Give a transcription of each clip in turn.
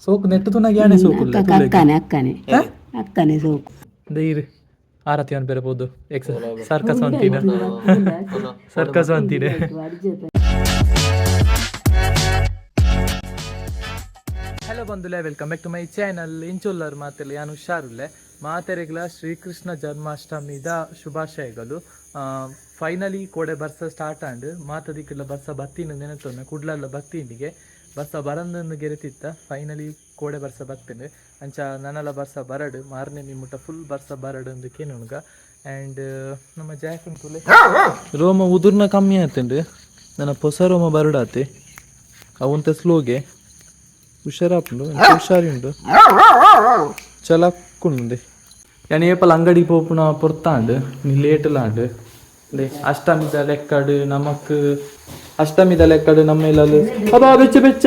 ಸೋಕು ನೆಟ್ಟು ತುನಾಗ ಯಾನೆ ಸೋಕು ಅಕ್ಕನೆ ಅಕ್ಕನೆ ಅಕ್ಕನೆ ಸೋಕು. ದೈರ್ ಆರತಿ ಅನ್ ಬೇರೆ ಪೋದು ಎಕ್ಸ್ ಸರ್ಕಸ್ ಅಂತೀನ, ಸರ್ಕಸ್ ಅಂತೀನೆ. ಹಲೋ ಬಂಧುಲೆ, welcome back to my channel. ಇಂಚೊಲ್ಲರ್ ಮಾತೆಲ್ಲ ಯಾನು ಹುಷಾರುಲ್ಲೆ. ಮಾತೆರೆಗ್ಲ ಶ್ರೀಕೃಷ್ಣ ಜನ್ಮಾಷ್ಟಮಿದ ಶುಭಾಶಯಗಳು. ಫೈನಲಿ ಕೋಡೆ ಬರ್ಸ ಸ್ಟಾರ್ಟ್ ಆಂಡ್. ಮಾತದಿಕ್ಕಲ ಬರ್ಸ ಬತ್ತಿನ ನೆನತೊನ್ನ ಕುಡ್ಲಲ್ಲ ಬತ್ತಿಂಡಿಗೆ ಬರ್ಸ ಬರಂದೊಂದು ಗೆರೆತಿತ್ತ. ಫೈನಲಿ ಕೋಡೆ ಬರ್ಸ ಬತ್ತಿನ. ಅಂಚ ನನಲ ಬರ್ಸ ಬರಡು, ಮಾರನೇ ಮುಟ್ಟ ಫುಲ್ ಬರ್ಸ ಬರಡು ಅಂದು ಕೇನುಗ. ಆ್ಯಂಡ್ ನಮ್ಮ ಜಾಕ್ ತುಲೆ ರೋಮ ಉದುರ್ನ ಕಮ್ಮಿ ಆತುಂಡು. ನನ್ನ ಹೊಸ ರೋಮ ಬರಡಾತೆ. ಅವಂತ ಸ್ಲೋಗೆ ಹುಷಾರಾಪುಂಡು, ಹುಷಾರಿ ಉಂಡು, ಚಲಕ್ಕುಂಡು. ಯಾನ್ ಏಪಲ ಅಂಗಡಿ ಪೋಪುನ ಪೊರ್ತಾಂಡ್, ನೀ ಲೇಟ್ ಲಾಂಡ್. ಅಷ್ಟಮಿದ ಲೆಕ್ಕಡ್ ನಮಕ್, ಅಷ್ಟಮಿದ ಲೆಕ್ಕಡ್ ನಮ್ಮ ಇಲ್ಲ. ಅಬ್ಬಾ, ಬೆಚ್ಚ ಬೆಚ್ಚ.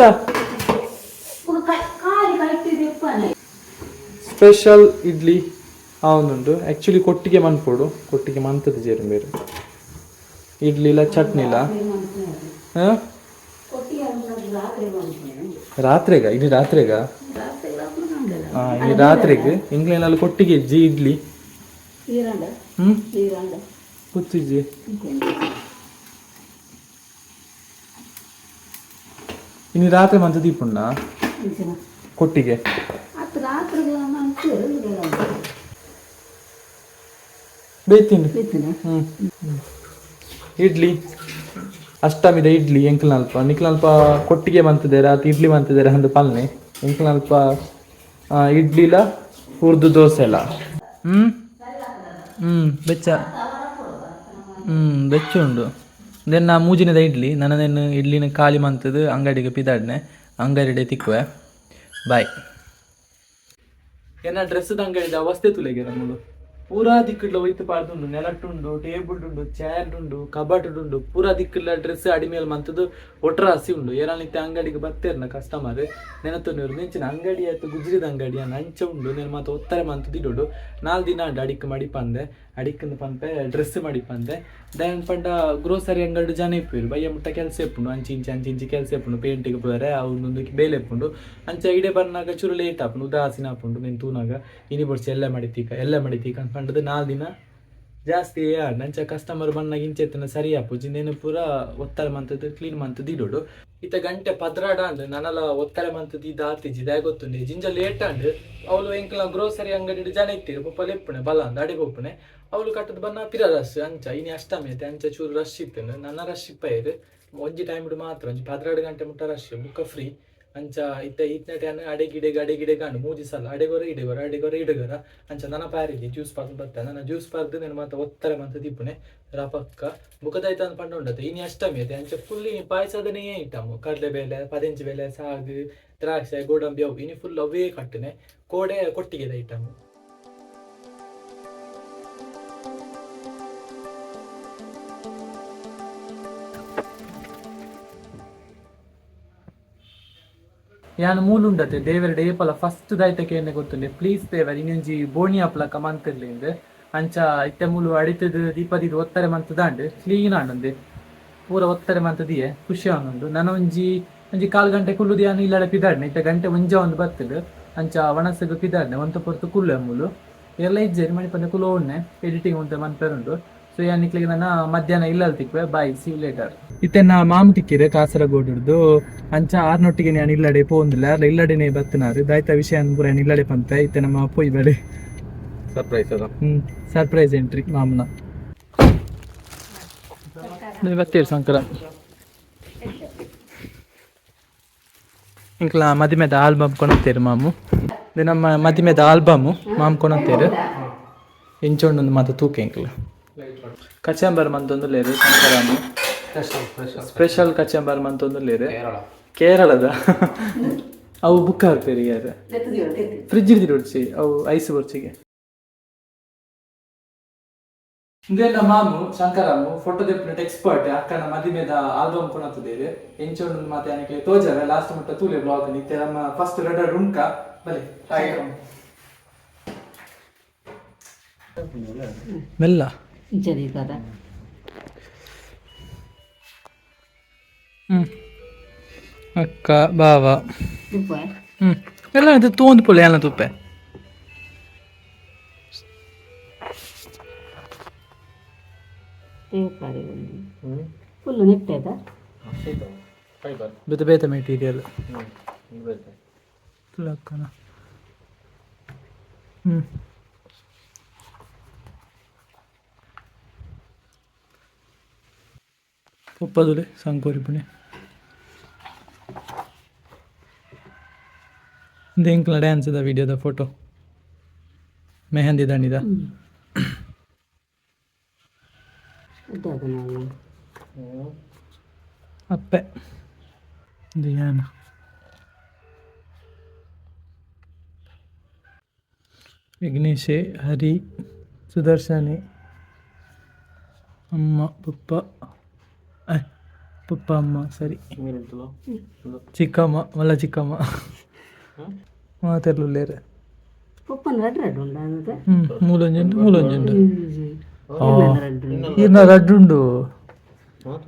ಸ್ಪೆಷಲ್ ಇಡ್ಲಿ ಆವೊಂದುಂಡು. ಆ್ಯಕ್ಚುಲಿ ಕೊಟ್ಟಿಗೆ ಮನ್ಪೊಡು, ಕೊಟ್ಟಿಗೆ ಮಂತದ ಜೇರು ಬೇರು. ಇಡ್ಲಿಲ ಚಟ್ನಿಲ. ಹಾಂ, ರಾತ್ರೆಗ, ಇನ್ನು ರಾತ್ರೆಗ. ಹಾಂ, ಇನ್ನು ರಾತ್ರೆಗ್ ಇಂಗ್ಲೆಂಡಲ್ಲಿ ಕೊಟ್ಟಿಗೆ ಇಜ್ಜಿ ಇಡ್ಲಿ. ಹ್ಮ್ ಗೊತ್ತಿಜ್ಜಿ. ಇನ್ನು ರಾತ್ರಿ ಮಂತ ದೀಪುಣ್ಣ ಕೊಟ್ಟಿಗೆ. ಬೇತೀನಿ. ಹ್ಮ್ ಹ್ಮ್. ಇಡ್ಲಿ, ಅಷ್ಟಮಿದ ಇಡ್ಲಿ. ಎಂಕ್ಲನಲ್ಪ ನಿಕ್ಲಲ್ಪ ಕೊಟ್ಟಿಗೆ ಮಂತದೆ ರಾತ್ರಿ ಇಡ್ಲಿ ಮಂತದೆ ಅಂದು ಪಲ್ನೆ. ಎಂಕ್ಲನಲ್ಪ ಇಡ್ಲಿಲ ಹುರ್ದು ದೋಸೆ ಎಲ್ಲ. ಹ್ಮ್ ಹ್ಮ್ ಬೆಚ್ಚ. ಬೆಚ್ಚ ಉಂಡು. ದೆನ್ನ ಮೂಜಿನದ ಇಡ್ಲಿ. ನನ್ನದೇನು ಇಡ್ಲಿನ ಖಾಲಿ ಮಂತದ್ದು ಅಂಗಡಿಗೆ ಪಿದಾಡ್ನೆ. ಅಂಗಡಿಡೆ ತಿಕ್ಕುವೆ, ಬಾಯ್. ಎನ್ನ ಡ್ರೆಸ್ ಅಂಗಡಿದ ಅವಸ್ಥೆ ತುಲೆಗೆ. ನಮ್ಮದು ಪೂರಾ ದಿಕ್ಕಡ್ಲ ಒಯ್ತು ಪಾಡ್ದುಂಡು. ನೆಲಟ್ಟುಂಡು, ಟೇಬಲ್ ಉಂಡು, ಚೇರ್ ಉಂಡು, ಕಬಟ್ ಉಂಡು. ಪೂರಾ ದಿಕ್ಕಡ್ಲ ಡ್ರೆಸ್ ಅಡಿಮೇಲ್ ಮಂತದ್ದು ಒಟ್ರಾಸಿ ಉಂಡು. ಏರಾನಿತ್ತೆ ಅಂಗಡಿಗೆ ಬತ್ತೇರ್ನ ಕಸ್ಟಮರ್ ನೆನತೊಂದು ನೆಂಚಿನ ಅಂಗಡಿ ಆಯ್ತು, ಗುಜ್ರಿದ ಅಂಗಡಿ ಅಂಚ ಉಂಡು. ನೆನ ಮಾತ ಒತ್ತಾರೆ ಮಂತದ್ದು ಇಡೋಡು. 4 ದಿನ ಉಂಡು. ಅಡಿಕ್ ಮಡಿಪಂದೆ, ಅಡಿಕ್ಕಂದು ಪನ್ಪೆ, ಡ್ರೆಸ್ ಮಡಿಪಂದೆ. ದಯನ್ ಪಂಡ ಗ್ರೋಸರಿ ಅಂಗಡಿ ಜನ ಇಪ್ಪುರು. ಬಯ್ಯ ಮುಟ್ಟ ಕೆಲಸ ಇಪ್ಪುಂಡು. ಅಂಚಿ ಇಂಚಿ ಅಂಚಿ ಇಂಚಿ ಕೆಲಸ ಇಪ್ಪುಂಡು. ಪೇಂಟಿಗೆ ಪೋರೆ ಅವನೊಂದು ಬೇಲೆ ಇಪ್ಪುಂಡು. ಅಂಚ ಇಡೆ ಬನ್ನಾಗ ಚೂರು ಲೇಟ್ ಆಪುಂಡು, ಉದಾಸೀನ ಆಪುಂಡು. ನೀನು ತೂನಾಗ ಇನಿ ಬೊಡ್ಚಿ, ಎಲ್ಲ ಮಡಿತೀಕ, ಎಲ್ಲ ಮಡಿತೀಕ ಅಂತ ಪಂಡದು 4 ದಿನ ಜಾಸ್ತಿ ಆಂಡ್. ಅಂಚ ಕಸ್ಟಮರ್ ಬನ್ನಾಗ ಇಂಚೆತ್ತನ ಸರಿ ಆಪುಜಿ. ನೇನು ಪೂರ ಒತ್ತಾರೆ ಮಂತದ್ದು ಕ್ಲೀನ್ ಮಂತದ್ದು ಇಡೋಡು. ಇತ್ತ ಗಂಟೆ 12 ಆಂಡ್. ನನಲ ಒತ್ತಾರೆ ಮಂತದ್ದು ಇದು ಆತಿಜಿ. ದಾಯ ಗೊತ್ತುಂಡೆ, ಜಿಂಜ ಲೇಟ್ ಆಂಡ್. ಅವಳು ಎಂಕ್ಲ ಗ್ರೋಸರಿ ಅಂಗಡಿ ಜನ ಇತ್ತೀರು ಪೊಪ್ಪ ಲೆಪ್ಪುಣೆ ಬಲ ಅಂದ್ ಅಡೆ ಪೋಪುಣೆ. ಅವಳು ಕಟ್ಟದ ಬನ್ನ ಪಿರ ರಶ್. ಅಂಚ ಇನಿ ಅಷ್ಟಮಿ ಐತೆ, ಅಂಚ ಚೂರು ರಶ್ ಇತ್ತು. ನನ್ನ ರಶ್ ಇಪ್ಪ ಒಂಜಿ ಟೈಮ್ ಮಾತ್ರ, ಒಂಜಿ 12 ಗಂಟೆ ಮುಟ್ಟ ರಶ್, ಬುಕ್ಕ ಫ್ರೀ. ಅಂಚ ಇತ್ತ ಇತ್ನ ಟೈಮ್ ಅಡೆ ಗಿಡೆಗೆ ಅಡೆ ಗಿಡೆಗೆ ಅಂಡು ಮೂಜಿ ಸಲ ಅಡೆಗೊರ ಇಡೆಗೊರ ಅಡೆಗೊರ ಇಡಗೊರ. ಅಂಚ ನನ್ನ ಪ್ಯಾರಿಗೆ ಜ್ಯೂಸ್ ಪಾರ್ದು ಬರ್ತೆ. ನನ್ನ ಜ್ಯೂಸ್ ಪಾರ್ದು నేను ಮಾತ ಒತ್ತಾರೆ ಮಂತ ದಿಪ್ಪುನೆ ರಪಕ್ಕ ಬುಕ್ಕದಾಯ್ತು ಅಂತ ಪಂಡ ಉಂಡತೆ. ಇನಿ ಅಷ್ಟಮಿ ಐತೆ, ಅಂಚ ಫುಲ್ ಇನಿ ಪಾಯಸದನೇ ಐಟಮ್. ಕಡಲೆಬೇಳೆ, ಪದೆಂಚಿ ಬೇಳೆ, ಸಾಗು, ದ್ರಾಕ್ಷೆ, ಗೋಡಂಬಿ ಅವು ಇನಿ ಫುಲ್ ಅವೇ ಕಟ್ಟನೆ. ಕೋಡೆ ಕೊಟ್ಟಿಗೆದ ಐಟಮ್. ಯಾನ್ ಮೂಲುಂಡತೆ ದೇವರ ಏಪಲ ಫಸ್ಟ್ ದಾಯ್ತಕ್ಕೆ ಎಣ್ಣೆ ಗೊತ್ತುಂಡೆ, ಪ್ಲೀಸ್ ದೇವರ್ ಇನ್ನೊಂಜಿ ಬೋಣಿ ಅಪ್ಲಕ ಮಂತಿರ್ಲಿಂದ. ಅಂಚ ಇತ್ತೆ ಮೂಲು ಅಡಿತದ ದೀಪದಿದ್ ಒತ್ತಾರೆ ಮಂತದಾಂಡ್. ಕ್ಲೀನ್ ಆಂಡಂದೆ, ಪೂರ ಒತ್ತಾರೆ ಮಂತದಿಯೆ. ಖುಷಿ ಆನುಂಡು. ನನ ಒಂಜಿ ಒಂಜಿ ಕಾಲ್ ಗಂಟೆ ಕುಲ್ಲುದು ಯಾನು ಇಲ್ಲಡೆ ಪಿದಾಡ್ನೆ. ಇತ್ತೆ ಗಂಟೆ ಒಂಜ ಒಂದು ಬತ್ತದು. ಅಂಚ ವಣಸಗ್ ಪಿದಾಡ್ನೆ. ಒಂತ ಪೊರ್ತು ಕುಲ್ಲೆ ಮೂಲು ಎಲ್ಲ ಇಜ್ಜೆರ್ ಮಣಿಪಂದೆ ಕುಲು ಉಣ್ಣೆ. ಎಡಿಟಿಂಗ್ ಉಂತೆ ಮನ್ಪೆರುಂಡು. ಸೊ ಯಾನ್ ನಿಕ್ಲೆಗ್ ನನ್ನ ಮಧ್ಯಾಹ್ನ ಇಲ್ಲಲ್ ತಿಕ್ವೆ. Boy, C litre. ಇತ್ತೆ ನಾ ಮಾಮು ತಿಕ್ಕಿರೆ ಕಾಸರಗೋಡುರ್ದು. ಅಂಚ ಆರ್ನೊಟ್ಟಿಗೆ ನಾನು ಇಲ್ಲಡೆ ಪೋಂದಿಲ್ಲ, ಅರ್ಲ ಇಲ್ಲಡೆನೆ ಬತ್ತಿನಾರು. ದಾಯ್ತ ವಿಷಯ ಪೂರ ಯಾನ್ ಇಲ್ಲಡೆ ಪಂತೆ. ಇತ್ತೆ ನಮ್ಮ ಪೋಯ್ ಬಲೆ. ಸರ್ಪ್ರೈಸ್ ಅದ. ಸರ್ಪ್ರೈಸ್ ಎಂಟ್ರಿ ಮಾಮನ. ನೀವು ಬತ್ತೀರಿ ಶಂಕರ. ಇಂಕ್ಲ ಮದಿಮೆದ ಆಲ್ಬಮ್ ಕೊನತ್ತೇರು ಮಾಮು. ಇದು ನಮ್ಮ ಮದಿಮೆದ ಆಲ್ಬಮ್ ಮಾಮ್ ಕೊನತ್ತೇರು. ಇಂಚೊಂಡೊಂದು ಮಾತ ತೂಕೆ. ಇಂಕ್ಲ ಕಚಂಬರ್ ಮಂತೊಂದು ಲೇರು ಶಂಕರಾಮು. ಸ್ಪೆಷಲ್ ಕಚಂಬರ್ ಮಂತೊಂದು ಲೇರು. ಕೇರಳ. ಕೇರಳದ ಅವು ಬುಕ್ ಹಾಕ್ತೇರಿ. ಯಾರು ಫ್ರಿಜ್ ಇಡ್ದಿರೋಡ್ಚಿ, ಅವು ಐಸ್ ಬೊರ್ಚಿಗೆ. ಇಂದೆಲ್ಲ ಮಾಮು ಶಂಕರಾಮು ಫೋಟೋ ದೆಪ್ಪುನೆಟ್ ಎಕ್ಸ್ಪರ್ಟ್. ಅಕ್ಕನ ಮದಿಮೆದ ಆಲ್ಬಮ್ ಕೊನತ್ತದೇರು. ಎಂಚೊಂಡು ಮಾತೆ ಅನಿಕೆ ತೋಜವೆ. ಲಾಸ್ಟ್ ಮುಟ್ಟ ತೂಲೆ ಬ್ಲಾಗ್. ನಿತ್ತೆ ನಮ್ಮ ಫಸ್ಟ್ ರೆಡ್ ಉಂಕ ಬಲೆ. ಮೆಲ್ಲ. ಇಂಚನೆ ಕದ. ಹ್ಮ್ ಅಕ್ಕ ಬಾವ. ಹ್ಮ್. ಎಲ್ಲ ಇದು ತೋಂದು ಪೊಲೆ ಎಲ್ಲ ತುಪ್ಪೆ. ಪೇಪರ್ ಫುಲ್ ನೆಟ್ ಆಯ್ತಾ? ಫೈಬರ್. ಬೇತೆ ಬೇತೆ ಮೆಟೀರಿಯಲ್. ಹ್ಞೂ. ತುಳಕ್ಕನ ಹ್ಞೂ. ಪಪ್ಪದುಲೆ ಸಂಕೋರಿ ಪುಣೆ ಎಂಕ್ಲ ಡ್ಯಾನ್ಸ್ the ವಿಡಿಯೋದ ಫೋಟೋ ಮೆಹಂದಿ ದಂಡಿದ. ಅದಾದ ನಾವು. ಅಪ್ಪೆ ಇದು ಯಾನ ವಿಘ್ನೇಶೆ, ಹರಿ, ಸುದರ್ಶನೆ, ಅಮ್ಮ, ಪಪ್ಪ, ಪಪ್ಪ ಅಮ್ಮ ಸರಿ, ಚಿಕ್ಕಮ್ಮ ಮಲ್ಲ ಚಿಕ್ಕಮ್ಮ ಮಾತೆರ್ಲುಲ್ಲೇರು. ಪಪ್ಪನ ರಡ್ಡು ರಡ್ಡು ಉಂಡ ಅಂತ. ಹ್ಞೂ, ಮೂಲೊಂಜುಂಡು ಮೂಲೊಂಜುಂಡು. ರಡ್ಡು. ಇರ್ನ ರಡ್ಡುಂಡು.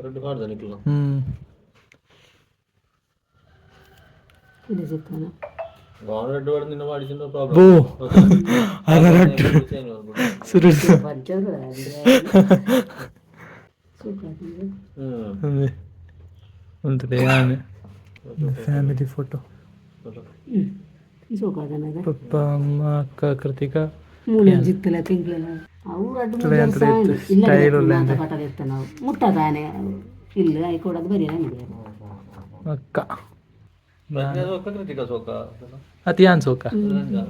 Red card ನಿಕ್ಲ. ಹ್ಞೂ. ಇದು ಚಿಕ್ಕನ. ರೆಡ್ ಕಾರ್ಡ್ ನಿನ್ನ ಮಾಡಿಸಿದ. ಬೋ ಅರ ರಡ್ಡು ಸುರು. ಬಜ್ಜರು ಸೂಪರ್. ಹ್ಮ್. ಅದೇ ಉಂಟು ಯಾನೆ ಫ್ಯಾಮಿಲಿ ಫೋಟೋ. ಹ್ಞೂ, ಸೋಕಾದನದ. ಪಪ್ಪ, ಅಮ್ಮ, ಅಕ್ಕ, ಕೃತಿಕಾ. ಮೂಲೆ ಜಿತ್ತಲ ತಿಂಗಳ ಅವು ರಡ್ಡು ಮೂರು ಇಲ್ಲ ಕಟ್ಟದ ಇತ್ತ ನಾವು ಮುಟ್ಟದಾನೆ ಇಲ್ಲ ಕೊಡೋದು ಬರೀ ನನಗೆ. ಅಕ್ಕ. ಸೋಕ ಕೃತಿಕಾ ಸೋಕ. ಅತಿ ಯಾನ್ ಸೋಕ.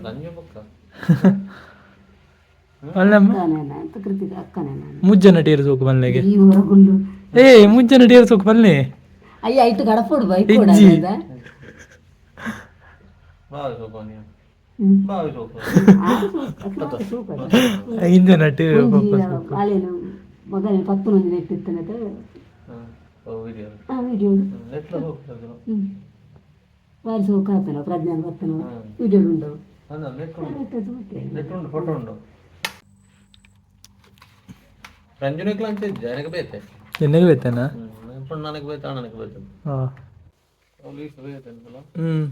ರಂಜು ಬೊಕ್ಕ. ಅಲ್ಲಮ್ಮ. ಅಕ್ಕನೇನ ಅಂತ ಕೃತಿಕ ಅಕ್ಕನೇ ನಾನು. ಮುಜ್ಜನ ಟೀರ್ ಸೋಕು ಬಲ್ಲೆಗೆ. ಈ ಹೊರಗುಂಡು. ಏ, ಮುಜ್ಜನ ಟೀರ್ ಸೋಕು ಬಲ್ಲೆ. ಅಯ್ಯ, ಇಟ್ಟು ಗಡಪೊಡು ಬೈ. ಇಜ್ಜಿ. ಕೊಡದ. ಬಾವಿ ಸೋಕ ನೀ. ಹ್ಮ್. ಬಾವಿ ಸೋಕ. ಸೂಪರ್. ಇಂಜನ ಟೀರ್ ಪಪ್ಪ. ಅಲ್ಲೇನು ಮಗನೇ ಪತ್ತು ಮಂದಿ ನೆಟ್ಟಿತ್ತಾನೆ. ಹ್ಮ್, ವಿಡಿಯೋ. ಆ ವಿಡಿಯೋ. ಎಟ್ಲ ಸೋಕ. ಹ್ಞೂ, ಬಾರಿ ಸೋಕ ಆತನ ಪ್ರಜ್ಞಾನ ಬತ್ತನ ವಿಡಿಯೋ ಉಂಡು. ಅಲ್ಲ, ನೆಟ್ ಉಂಟು. ಮತ್ತೆ. ನೆಟ್ ಉಂಟು, ಫೋಟೋ ಉಂಟು. ರಂಜುನಿಕ್ಲ ಅಂತ ಇದ್ದೆ ನನಗೆ ಬೇತೆ. ಎಣ್ಣೆಗೆ ಬೇತೇನಾ? ಹ್ಮ್, ನನಗೆ ಬೇತೆ, ಅಣ್ಣನಿಗೆ ಬೇತೆ. ಹಾಂ. ಅವ್ರು ಬೇತೆ ಅಂತಲ್ಲ.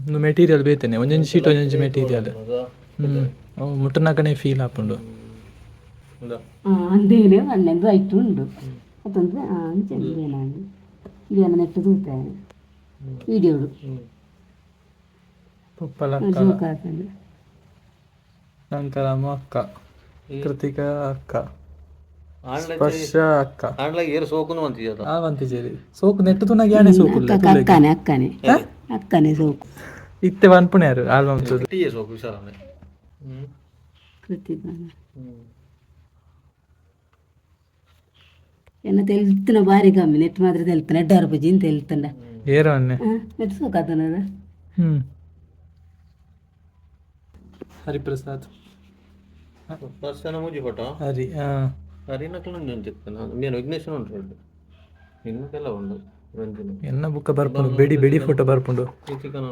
ಹ್ಞೂ, ಮೆಟೀರಿಯಲ್ ಬೇತೇನೆ, ಒಂದೊಂದು ಶೀಟ್ ಒಂದೊಂದು ಮೆಟೀರಿಯಲ್. ಹ್ಞೂ, ಅವು ಮುಟ್ಟನಾಕನೇ ಫೀಲ್ ಆಪುಂಡು. ಹಾಂ, ಅಂದೇನೆ ಅಣ್ಣಂದು ಐಟು ಉಂಡು ಮತ್ತೊಂದು ಅಂಚೆ ನಾನು ಇದೇನ ನೆಟ್ಟು ತೂತಾನೆ ವಿಡಿಯೋಡು. ಪಪ್ಪಲ ಅಕ್ಕ. ಸೋಕ ಆತನ. ಶಂಕರಮ್ಮ ಅಕ್ಕ, ಕೃತಿಕಾ ಅಕ್ಕ, ಸ್ಪರ್ಶ ಅಕ್ಕ. ಆಂಡ್ಲ ಏರು ಸೋಕುನು ಅಂತಿದ್ದ. ಆ ವಂತಿಜೇರಿ ಸೋಕು ನೆಟ್ಟು ತುನಾಗ ಯಾನೆ ಸೋಕುಲ್ಲ. ಅಕ್ಕ ಅಕ್ಕನೆ ಅಕ್ಕನೆ ಅಕ್ಕನೆ ಸೋಕು. ಇತ್ತೆ ವನ್ಪುಣ್ಯಾರು ಆಲ್ಬಮ್. ಟೀ ಸೋಕು ವಿಶಾಲನೆ. ಹ್ಮ್. ಕೃತಿಕ. ಹ್ಮ್. ಎನ್ನ ತೆಲ್ತನ ಬಾರಿ ಕಮ್ಮಿ ನೆಟ್ ಮಾತ್ರ ತೆಲ್ತನ ಎಡ್ಡಾರು ಪೂಜಿ ಅಂತ ತೆಲ್ತಂಡ. ಏರೋ ಅನ್ನೆ. ಹಾಂ, ನೆಟ್ ಸೋಕಾತನದ. ಹ್ಮ್, ಹರಿಪ್ರಸಾದ್. ಫಸ್ಟ್ ಮುಜಿ ಫೋಟೋ. ಹರಿ ಆ. ಹರಿನಕ್ಲು ಅಂತಿತ್ತು ನಾನು ವಿಘ್ನೇಶ್ವರ ಉಂಟು ರೆಡ್ ಇನ್ನಕ್ಕೆಲ್ಲ ಉಂಡು ರಂಜನ. ಎನ್ನ ಬುಕ್ಕ ಬರ್ಪುಂಡು, ಬೆಡಿ ಬೆಡಿ ಫೋಟೋ ಬರ್ಪುಂಡು. ಚಿಕನ್.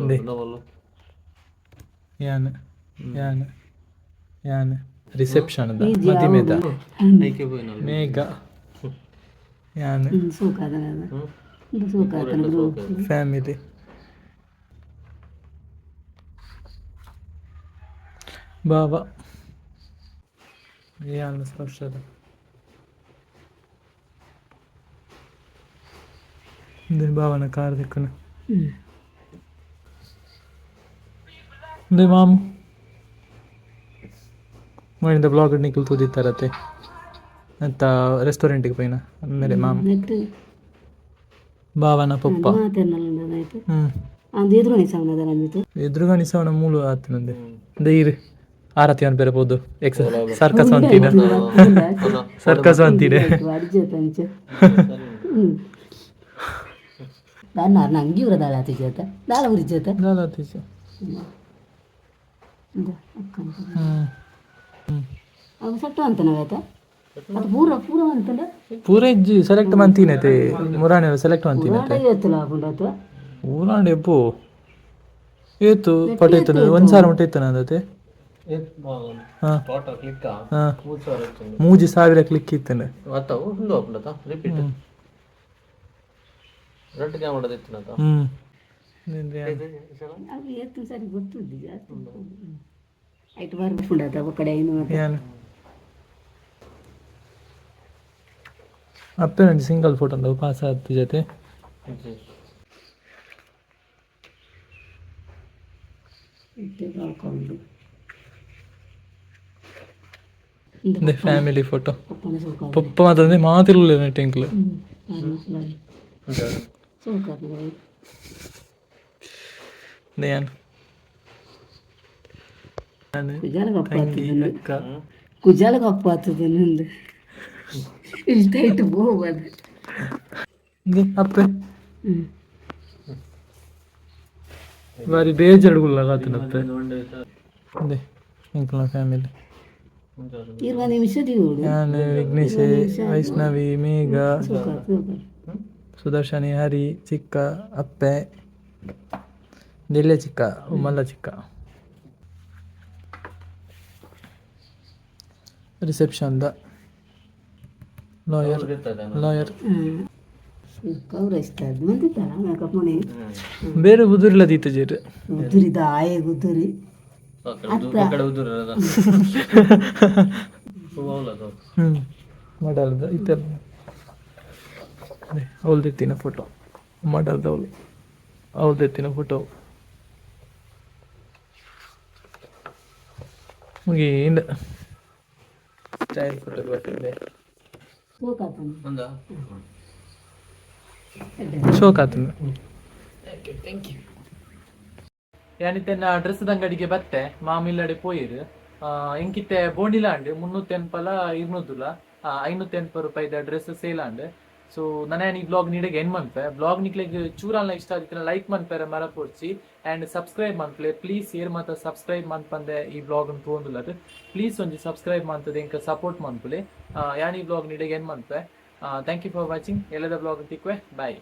ಯಾನ್ ಯಾನ್ ಯಾನ್ ರಿಸೆಪ್ಷನ್ ಮದಿಮೆದ. ಐಕೆ ಪೋಯಿನಲ್ಲ. ಮೇಘ ಯಾನ್. ಹ್ಞೂ, ಸೋಕಾತನದ ಇದು ಸೋಕಾತನ. ಫ್ಯಾಮಿಲಿ ಬಾಬಾ ಯಾನ್ ಸ್ಪರ್ಶದ ಭಾವನ ಕಾರ್ ದಿಕ್ಕನು. ಹ್ಞೂ. ಇಂದೇ ಮಾಮು ಮಾಡಿದ ಬ್ಲಾಗ್ ನಿಖಲ್ ತೂದಿತ್ತಾರತೆ ಅಂತ ರೆಸ್ಟೋರೆಂಟಿಗೆ ಪೋಯಿನ ಆಮೇಲೆ ಮಾಮ್. ನೆಟ್. ಭಾವನ ಪಪ್ಪ. ಮಾತಾಡ್ನಲ್ಲ ಆಯ್ತು. ಹ್ಮ್. ಅಂದು ಎದುರು ಸವನದ ರಂಜಿತು. ಎದುರುಗಣಿಸವನ ಮೂಲು ಆತನಂದೆ ಇರು ಆರತಿ ಅವನು ಬೇರೆ ಪೋದು ಎಕ್ಸ್ ಸರ್ಕಸ್ ಅಂತೀನ, ಸರ್ಕಸ್ ಅಂತೀನೆ. ಅಡಿಜೆ ತಂಚ ಹ್ಞೂ ದಾನ ನಂಗೆ ಇವರ ದಾಳ ಆತಿ ಜೊತೆ ದಾಳ ಉರಿ ಜೊತೆ. ಅಕ್ಕನ. ಹ್ಮ್. ಅವು ಸಟ್ಟು ಅಂತ ನಾವಾಯ್ತಾ ಅದು ಪೂರ ಪೂರ ಅಂತಂಡ. ಪೂರ ಇಜ್ಜಿ, ಸೆಲೆಕ್ಟ್ ಮಂತೀನತೆ, ಮುರಾಣಿ ಸೆಲೆಕ್ಟ್ ಮಂತೀನತೆ. ಎತ್ತಲ ಹಾಕೊಂಡು. ಊರಾಂಡೆ ಎಪ್ಪು ಏತು ಪಟ ಇತ್ತು, ಒಂದು ಸಾವಿರ ಮುಟ್ಟ ಇತ್ತು ನಂದತೆ. ಹಾ. Total click. ಹಾ. 3000 ಇತ್ತು. 3000 ಕ್ಲಿಕ್ ಇತ್ತನೆ. ಅತ್ತವು ಉಂದು ಆಪುಂಡತ ರಿಪೀಟ್ ರೆಡ್ ಕ್ಯಾಮರಾ ಇತ್ತಿನತ. ಹ್ಮ್. ಅವು ಏತ್ ಸರಿ ಗೊತ್ತುಂಡು ಜಾಸ್ತಿ. ಐಟ್ ಬರ್ಪುಂಡು ಅದ ಕಡೆ ಐನು ಮಾತ. ಯಾನ್ ಅಪ್ಪೆ ಸಿಂಗಲ್ ಫೋಟೋ ಉಂಡು ಪಾಸ್ ಆತು ಜೊತೆ. ಇತ್ತೆ ಬಾಳ್ಕೊಂಡು ಇಂದೆ ಫ್ಯಾಮಿಲಿ ಫೋಟೋ. ಪಪ್ಪನ ಸೋಕ. ಪಪ್ಪ ಮಾತ್ರ ಮಾತಿಲ್ಲ ಟೆಂಕ್ಲು. ಸೋಕ. ಯಾನ್ ನಾನು ಕುಜಾಲ ಕಪ್ಪ ತಂಗಿ ಆಗ್ತದೆ. ಅಕ್ಕ. ಕುಜಾಲ ಕಪ್ಪ ಆಗ್ತದೆ ನಂದು, ಇಷ್ಟ ಇಟ್ಟು ಹೋಗ್ಬಾರ್ದು. ಇಂದೆ ಅಪ್ಪೆ. ಹ್ಮ್. ಬಾರಿ ಬೇಜಾರುಗುಲ್ಲ ಅಪ್ಪೆ. ಇಂದೆ ಎಂಕಲ್ನ ಫ್ಯಾಮಿಲಿ. 20 ನಿಮಿಷ ದಿವೋಡು. ಯಾನ್, ವಿಘ್ನೇಶ್, ವೈಷ್ಣವಿ, ಮೇಘ, ಸೋಕ ಸೋಕ. ಸುದರ್ಶನಿ, ಹರಿ ಚಿಕ್ಕ ಅಪ್ಪೆ, ದೆಲ್ಲೆ ಚಿಕ್ಕ, ಮಲ್ಲ ಚಿಕ್ಕ. Reception the lawyer lawyer. ಹ್ಮ್, ಕೌರ ಇಷ್ಟ ಅದು ಮಂದಿತ್ತಾರ ಮೇಕಪ್ ಮನೆ. ಬೇರೆ ಬುದುರಿಲ್ಲ ದೀತಜೇರು. ಉದುರಿದ ಆಯೆ ಉದುರಿ. ಕಡೆ ಉದುರದ. ಹ್ಞೂ ಮಾಡಲ್ದ ಇತ್ತೆಲ್ಲ ಅವಳ್ದೆತ್ತಿನ ಫೋಟೋ ಮಾಡಲ್ದ ಅವಳು ಅವಳ್ದೆತ್ತಿನ ಫೋಟೋ ಮುಗೀಂದ ಸ್ಟೈಲ್ ಫೋಟೋಗ್ರಫಿ. ಸೋಕಾತನ. ಒಂದಾ. ಶೋಕ್ ಆತನ. Thank you. ಯಾನಿತ್ತೆನ್ನ ಡ್ರೆಸ್ ಅಂಗಡಿಗೆ ಬತ್ತೆ ಮಾಮಿಲ್ಲಡೆ ಪೋಯಿರು. ಎಂಕಿತ್ತೆ ಬೋಂಡಿಲಾಂಡ್ 380ಲ 200ಲ 580 ರೂಪಾಯಿದ ಡ್ರೆಸ್ ಸೇಲ್ ಆಂಡ್. ಸೊ ನನ ಈ ಬ್ಲಾಗ್ ನೀಡಗೆ ಎಂಡ್ ಮನ್ಪೆ. ಬ್ಲಾಗ್ ನಿಕ್ಲೆಗ್ ಚೂರಾಲ್ನ ಇಷ್ಟ ಆದಿತ್ತಿನ ಲೈಕ್ ಮನ್ಪೆರೆ ಮರಪೊಡ್ಚಿ ಆ್ಯಂಡ್ ಸಬ್ಸ್ಕ್ರೈಬ್ ಮನ್ಪಲೆ ಪ್ಲೀಸ್. ಏರ್ ಮಾತ ಸಬ್ಸ್ಕ್ರೈಬ್ ಮನ್ಪಂದೆ ಈ ಬ್ಲಾಗ್ ತೋಂದುಲ್ಲದು, ಪ್ಲೀಸ್ ಒಂಜಿ ಸಬ್ಸ್ಕ್ರೈಬ್ ಮಂತದೆ ಎಂಕ ಸಪೋರ್ಟ್ ಮನ್ಪುಲೆ. ಯಾನ್ ಈ ಬ್ಲಾಗ್ ನೀಡಗೆ ಎಂಡ್ ಮನ್ಪೆ. Thank you for watching. ಎಲ್ಲದ ಬ್ಲಾಗ್ ತಿಕ್ವೆ, ಬಾಯ್.